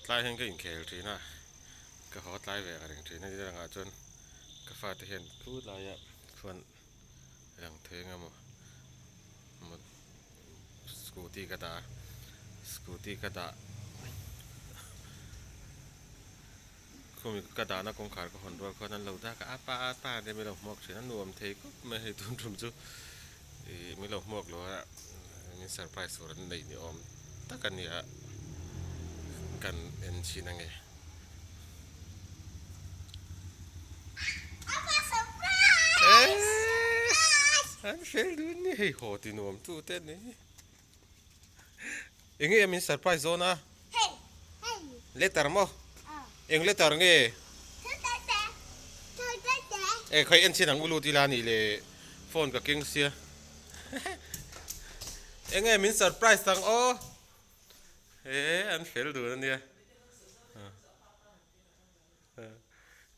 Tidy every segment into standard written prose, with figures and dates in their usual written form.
Tlai hian ka inkhel thin a, ka haw tlai ve ang reng thin a, ni dangah chuan ka fate hian thu laiah chuan lang thei eng emaw scooty ka dah a, scooty ka dah khumi ka dahna kawngkhar ka hawn rual khuan an lo dak a, apa apa te min lo hmuak thin a, nuam thei khawp mai hei tun tum chu ih min lo hmuak lo a min surprise tur an neih ni awm tak a ni a kan en chhin ange. An fel dun ni hei haw ti nuam tu te ni enge min surprise dawn a letter maw eng letter nge e khawi en chhin ang u lut ila nih le phone ka keng sia enge min surprise ang aw he an fel dun ania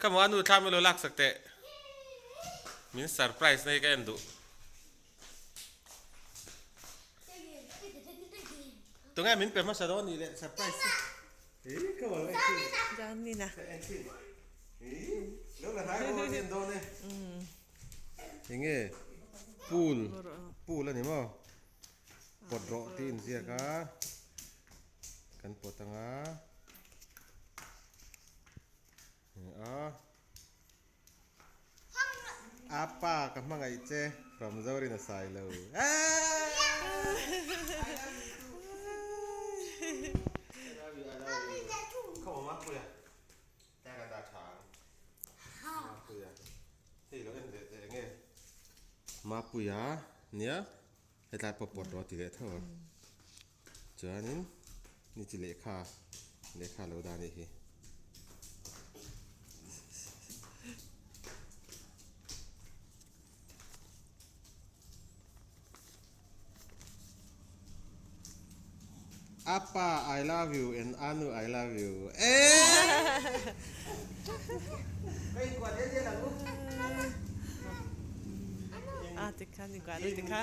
Ka maw a nu thlam ilo lak sak teh. Min surprise na hi ka en duh. Tunge min pe hmasa dawn nih leh surprise chu. Ih ka maw en thin. Janina. Ka en thin. Ih lo la hnai maw en dawn e. Enge pool pool ani maw pawt rawh tih inziak a kan pawt anga. Apa ka hmangaih che from Zorin a sai lo. Mapuia nia hetlai pawh pawt rawh a ti leh tho ang. Chuanin ni chi lehkha lehkha lo dah anih hi. Appa I love you and Anu I love you. Eh! A tikha ni kuah lu tikha.